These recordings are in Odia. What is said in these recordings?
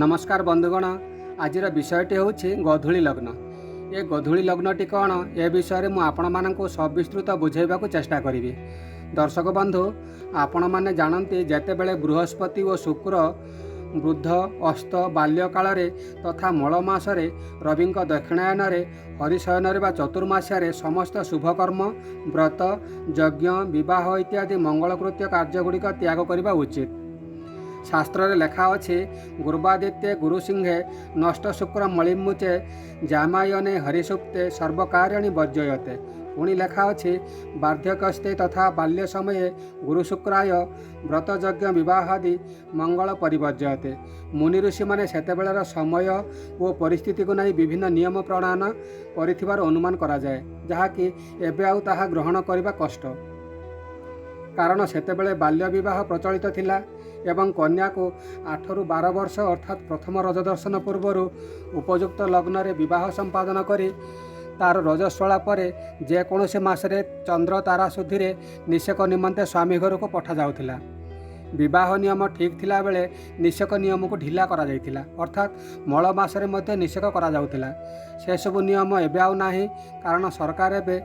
ନମସ୍କାର ବନ୍ଧୁଗଣ, ଆଜିର ବିଷୟଟି ହେଉଛି ଗୋଧୂଳି ଲଗ୍ନ। ଏ ଗୋଧୂଳି ଲଗ୍ନଟି କ'ଣ, ଏ ବିଷୟରେ ମୁଁ ଆପଣମାନଙ୍କୁ ସବିସ୍ତୃତ ବୁଝାଇବାକୁ ଚେଷ୍ଟା କରିବି। ଦର୍ଶକ ବନ୍ଧୁ, ଆପଣମାନେ ଜାଣନ୍ତି, ଯେତେବେଳେ ବୃହସ୍ପତି ଓ ଶୁକ୍ର ବୃଦ୍ଧ, ଅସ୍ତ, ବାଲ୍ୟକାଳରେ ତଥା ମଳ ମାସରେ ରବିଙ୍କ ଦକ୍ଷିଣାୟନରେ, ହରିଶୟନରେ ବା ଚତୁର୍ମାସ୍ୟାରେ ସମସ୍ତ ଶୁଭକର୍ମ, ବ୍ରତ, ଯଜ୍ଞ, ବିବାହ ଇତ୍ୟାଦି ମଙ୍ଗଳକୃତ୍ୟ କାର୍ଯ୍ୟଗୁଡ଼ିକ ତ୍ୟାଗ କରିବା ଉଚିତ। ଶାସ୍ତ୍ରରେ ଲେଖା ଅଛି, ଗୁର୍ବାଦିତ୍ୟେ ଗୁରୁସିଂହେ ନଷ୍ଟ ଶୁକ୍ର ମଳିମୁଚେ ଜାମାୟନେ ହରିସୁପ୍ତେ ସର୍ବକାର୍ୟାଣି ବର୍ଜୟତେ। ପୁଣି ଲେଖା ଅଛି, ବାର୍ଦ୍ଧକ୍ୟସ୍ତେ ତଥା ବାଲ୍ୟ ସମୟେ ଗୁରୁଶୁକ୍ରାୟ ବ୍ରତଯଜ୍ଞ ବିବାହାଦି ମଙ୍ଗଳ ପରିବର୍ଜୟତେ। ମୁନି ଋଷିମାନେ ସେତେବେଳର ସମୟ ଓ ପରିସ୍ଥିତିକୁ ନେଇ ବିଭିନ୍ନ ନିୟମ ପ୍ରଣୟନ କରିଥିବାର ଅନୁମାନ କରାଯାଏ, ଯାହାକି ଏବେ ଆଉ ତାହା ଗ୍ରହଣ କରିବା କଷ୍ଟ। କାରଣ ସେତେବେଳେ ବାଲ୍ୟ ବିବାହ ପ୍ରଚଳିତ ଥିଲା ଏବଂ କନ୍ୟାକୁ 8ରୁ 12 ବର୍ଷ, ଅର୍ଥାତ୍ ପ୍ରଥମ ରଜ ଦର୍ଶନ ପୂର୍ବରୁ ଉପଯୁକ୍ତ ଲଗ୍ନରେ ବିବାହ ସମ୍ପାଦନ କରି ତାର ରଜସ୍ୱଳା ପରେ ଯେକୌଣସି ମାସରେ ଚନ୍ଦ୍ର ତାରା ଶୁଦ୍ଧିରେ ନିଷେକ ନିମନ୍ତେ ସ୍ୱାମୀ ଘରକୁ ପଠାଯାଉଥିଲା। ବିବାହ ନିୟମ ଠିକ୍ ଥିଲାବେଳେ ନିଷେକ ନିୟମକୁ ଢିଲା କରାଯାଇଥିଲା, ଅର୍ଥାତ୍ ମଳ ମାସରେ ମଧ୍ୟ ନିଷେକ କରାଯାଉଥିଲା। ସେସବୁ ନିୟମ ଏବେ ଆଉ ନାହିଁ, କାରଣ ସରକାର ଏବେ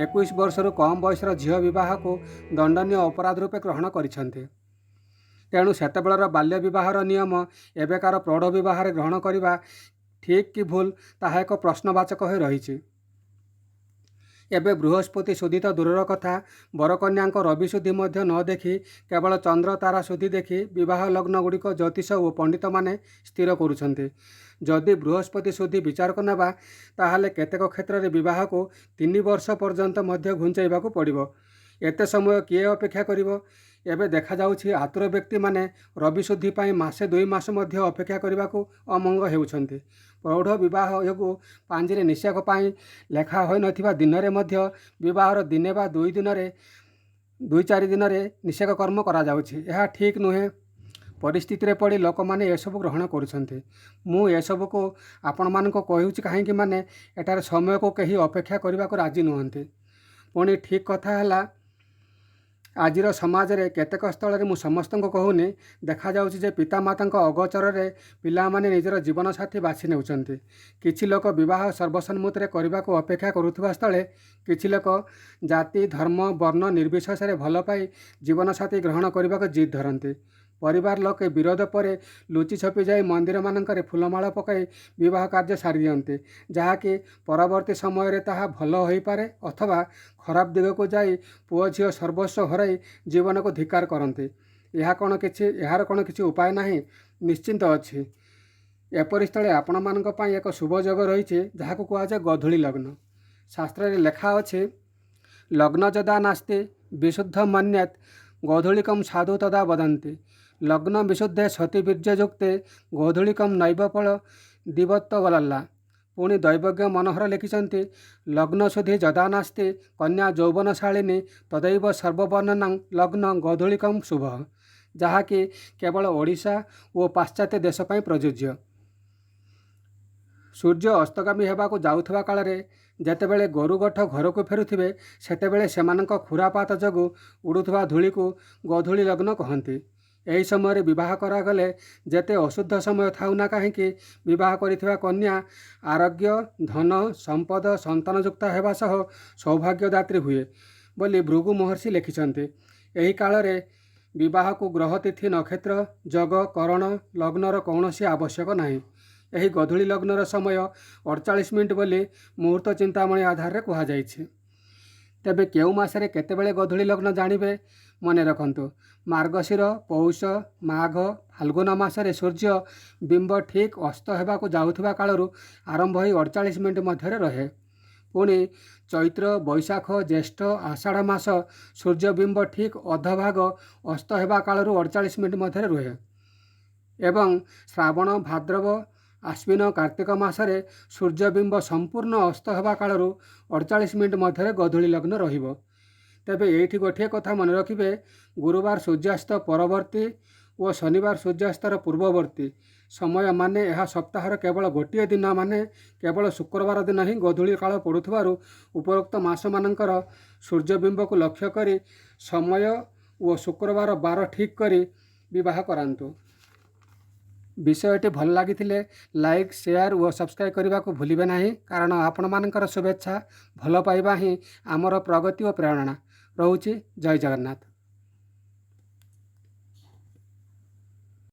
21 ବର୍ଷରୁ କମ୍ ବୟସର ଝିଅ ବିବାହକୁ ଦଣ୍ଡନୀୟ ଅପରାଧ ରୂପେ ଗ୍ରହଣ କରିଛନ୍ତି। ତେଣୁ ସେତେବେଳର ବାଲ୍ୟ ବିବାହର ନିୟମ ଏବେକାର ପ୍ରୌଢ଼ ବିବାହରେ ଗ୍ରହଣ କରିବା ଠିକ୍ କି ଭୁଲ, ତାହା ଏକ ପ୍ରଶ୍ନବାଚକ ହୋଇ ରହିଛି। ଏବେ ବୃହସ୍ପତି ଶୁଦ୍ଧି ତ ଦୂରର କଥା, ବରକନ୍ୟାଙ୍କ ରବି ଶୁଦ୍ଧି ମଧ୍ୟ ନ ଦେଖି କେବଳ ଚନ୍ଦ୍ର ତାରା ଶୁଦ୍ଧି ଦେଖି ବିବାହ ଲଗ୍ନ ଗୁଡ଼ିକ ଜ୍ୟୋତିଷ ଓ ପଣ୍ଡିତମାନେ ସ୍ଥିର କରୁଛନ୍ତି। ଯଦି ବୃହସ୍ପତି ଶୁଦ୍ଧି ବିଚାରକୁ ନେବା, ତାହେଲେ କେତେକ କ୍ଷେତ୍ରରେ ବିବାହକୁ 3 ବର୍ଷ ପର୍ଯ୍ୟନ୍ତ ମଧ୍ୟ ଘୁଞ୍ଚାଇବାକୁ ପଡ଼ିବ। ଏତେ ସମୟ କିଏ ଅପେକ୍ଷା କରିବ? ଏବେ ଦେଖାଯାଉଛି, ଆତୁର ବ୍ୟକ୍ତିମାନେ ରବି ଶୁଦ୍ଧି ପାଇଁ ମାସେ 2 ମାସ ମଧ୍ୟ ଅପେକ୍ଷା କରିବାକୁ ଅମଙ୍ଗ ହେଉଛନ୍ତି। ପ୍ରୌଢ଼ ବିବାହ ଯୋଗୁଁ ପାଞ୍ଜିରେ ନିଷେକ ପାଇଁ ଲେଖା ହୋଇନଥିବା ଦିନରେ ମଧ୍ୟ ବିବାହର ଦିନେ ବା 2 ଦିନରେ, 2-4 ଦିନରେ ନିଷେକ କର୍ମ କରାଯାଉଛି। ଏହା ଠିକ୍ ନୁହେଁ। ପରିସ୍ଥିତିରେ ପଡ଼ି ଲୋକମାନେ ଏସବୁ ଗ୍ରହଣ କରୁଛନ୍ତି। ମୁଁ ଏସବୁକୁ ଆପଣମାନଙ୍କୁ କହୁଛି କାହିଁକି ମାନେ ଏଠାରେ ସମୟକୁ କେହି ଅପେକ୍ଷା କରିବାକୁ ରାଜି ନୁହନ୍ତି। ପୁଣି ଠିକ୍ କଥା ହେଲା, ଆଜିର ସମାଜରେ କେତେକ ସ୍ଥଳରେ, ମୁଁ ସମସ୍ତଙ୍କୁ କହୁନି, ଦେଖାଯାଉଛି ଯେ ପିତାମାତାଙ୍କ ଅଗୋଚରରେ ପିଲାମାନେ ନିଜର ଜୀବନସାଥୀ ବାଛି ନେଉଛନ୍ତି। କିଛି ଲୋକ ବିବାହ ସର୍ବସମ୍ମତିରେ କରିବାକୁ ଅପେକ୍ଷା କରୁଥିବା ସ୍ଥଳେ କିଛି ଲୋକ ଜାତି, ଧର୍ମ, ବର୍ଣ୍ଣ ନିର୍ବିଶେଷରେ ଭଲ ପାଇ ଜୀବନସାଥୀ ଗ୍ରହଣ କରିବାକୁ ଜିଦ୍ ଧରନ୍ତି। ପରିବାର ଲୋକେ ବିରୋଧ ପରେ ଲୁଚି ଛପି ଯାଇ ମନ୍ଦିରମାନଙ୍କରେ ଫୁଲମାଳ ପକାଇ ବିବାହ କାର୍ଯ୍ୟ ସାରିଦିଅନ୍ତି, ଯାହାକି ପରବର୍ତ୍ତୀ ସମୟରେ ତାହା ଭଲ ହୋଇପାରେ ଅଥବା ଖରାପ ଦିଗକୁ ଯାଇ ପୁଅ ଝିଅ ସର୍ବସ୍ୱ ହରାଇ ଜୀବନକୁ ଧିକ୍କାର କରନ୍ତି। ଏହାର କ'ଣ କିଛି ଉପାୟ ନାହିଁ? ନିଶ୍ଚିନ୍ତ ଅଛି। ଏପରି ସ୍ଥଳେ ଆପଣମାନଙ୍କ ପାଇଁ ଏକ ଶୁଭ ଯୋଗ ରହିଛି, ଯାହାକୁ କୁହାଯାଏ ଗୋଧୂଳି ଲଗ୍ନ। ଶାସ୍ତ୍ରରେ ଲେଖା ଅଛି, ଲଗ୍ନ ଯଦା ନାସ୍ତି ବିଶୁଦ୍ଧ ମନ୍ୟତ୍ ଗୋଧୂଳିକಂ ସାଧୁ ତଦା ବଦନ୍ତି। ଲଗ୍ନ ବିଶୁଦ୍ଧେ ସତୀ ବୀର୍ଯ୍ୟଯୁକ୍ତେ ଗୋଧୂଳିକಂ ନୈବ ଫଳ ଦିବତ୍ତ ଗଲଲ୍ଲା। ପୁଣି ଦୈବଜ୍ଞ ମନୋହର ଲେଖିଛନ୍ତି, ଲଗ୍ନ ଶୁଦ୍ଧି ଯଦା ନାସ୍ତି କନ୍ୟା ଯୌବନଶାଳିନୀ ତଦୈବ ସର୍ବବର୍ଣ୍ଣାନାଂ ଲଗ୍ନ ଗୋଧୂଳିକಂ ଶୁଭ, ଯାହାକି କେବଳ ଓଡ଼ିଶା ଓ ପାଶ୍ଚାତ୍ୟ ଦେଶ ପାଇଁ ପ୍ରଯୁଜ୍ୟ। ସୂର୍ଯ୍ୟ ଅସ୍ତଗାମୀ ହେବାକୁ ଯାଉଥିବା କାଳରେ ଯେତେବେଳେ ଗୋରୁ ଗୋଠ ଘରକୁ ଫେରୁଥିବେ, ସେତେବେଳେ ସେମାନଙ୍କ ଖୁରାପାତ ଯୋଗୁଁ ଉଡ଼ୁଥିବା ଧୂଳିକୁ ଗୋଧୂଳି ଲଗ୍ନ କହନ୍ତି। ଏହି ସମୟରେ ବିବାହ କରାଗଲେ ଯେତେ ଅଶୁଦ୍ଧ ସମୟ ଥାଉ ନା କାହିଁକି, ବିବାହ କରିଥିବା କନ୍ୟା ଆରୋଗ୍ୟ, ଧନ ସମ୍ପଦ, ସନ୍ତାନଯୁକ୍ତା ହେବା ସହ ସୌଭାଗ୍ୟଦାତ୍ରୀ ହୁଏ ବୋଲି ଭୃଗୁ ମହର୍ଷି ଲେଖିଛନ୍ତି। ଏହି କାଳରେ ବିବାହକୁ ଗ୍ରହ, ତିଥି, ନକ୍ଷତ୍ର, ଯୋଗ, କରଣ, ଲଗ୍ନର କୌଣସି ଆବଶ୍ୟକ ନାହିଁ। ଏହି ଗୋଧୂଳି ଲଗ୍ନର ସମୟ 48 ମିନିଟ୍ ବୋଲି ମୁହୂର୍ତ୍ତ ଚିନ୍ତାମଣି ଆଧାରରେ କୁହାଯାଇଛି। ତେବେ କେଉଁ ମାସରେ କେତେବେଳେ ଗୋଧୂଳି ଲଗ୍ନ ଜାଣିବେ? ମନେ ରଖନ୍ତୁ, ମାର୍ଗଶିର, ପୌଷ, ମାଘ, ଫାଲ୍ଗୁନ ମାସରେ ସୂର୍ଯ୍ୟ ବିମ୍ବ ଠିକ୍ ଅସ୍ତ ହେବାକୁ ଯାଉଥିବା କାଳରୁ ଆରମ୍ଭ ହୋଇ 48 ମିନିଟ୍ ମଧ୍ୟରେ ରହେ। ପୁଣି ଚୈତ୍ର, ବୈଶାଖ, ଜ୍ୟେଷ୍ଠ, ଆଷାଢ଼ ମାସ ସୂର୍ଯ୍ୟବିମ୍ବ ଠିକ୍ ଅଧଭାଗ ଅସ୍ତ ହେବା କାଳରୁ 48 ମିନିଟ୍ ମଧ୍ୟରେ ରୁହେ ଏବଂ ଶ୍ରାବଣ, ଭାଦ୍ରବ, ଆଶ୍ୱିନ, କାର୍ତ୍ତିକ ମାସରେ ସୂର୍ଯ୍ୟବିମ୍ବ ସମ୍ପୂର୍ଣ୍ଣ ଅସ୍ତ ହେବା କାଳରୁ 48 ମିନିଟ୍ ମଧ୍ୟରେ ଗୋଧୂଳି ଲଗ୍ନ ରହିବ। ତେବେ ଏଇଠି ଗୋଟିଏ କଥା ମନେ ରଖିବେ, ଗୁରୁବାର ସୂର୍ଯ୍ୟାସ୍ତ ପରବର୍ତ୍ତୀ ଓ ଶନିବାର ସୂର୍ଯ୍ୟାସ୍ତର ପୂର୍ବବର୍ତ୍ତୀ ସମୟ, ମାନେ ଏହା ସପ୍ତାହର କେବଳ ଗୋଟିଏ ଦିନ, ମାନେ କେବଳ ଶୁକ୍ରବାର ଦିନ ହିଁ ଗୋଧୂଳି କାଳ ପଡ଼ୁଥିବାରୁ ଉପରୋକ୍ତ ମାସମାନଙ୍କର ସୂର୍ଯ୍ୟବିମ୍ବକୁ ଲକ୍ଷ୍ୟ କରି ସମୟ ଓ ଶୁକ୍ରବାର ବାର ଠିକ୍ କରି ବିବାହ କରାନ୍ତୁ। ବିଷୟଟି ଭଲ ଲାଗିଥିଲେ ଲାଇକ୍, ସେୟାର ଓ ସବସ୍କ୍ରାଇବ୍ କରିବାକୁ ଭୁଲିବେ ନାହିଁ, କାରଣ ଆପଣମାନଙ୍କର ଶୁଭେଚ୍ଛା, ଭଲ ପାଇବା ହିଁ ଆମର ପ୍ରଗତି ଓ ପ୍ରେରଣା ରହୁଛି। ଜୟ ଜଗନ୍ନାଥ।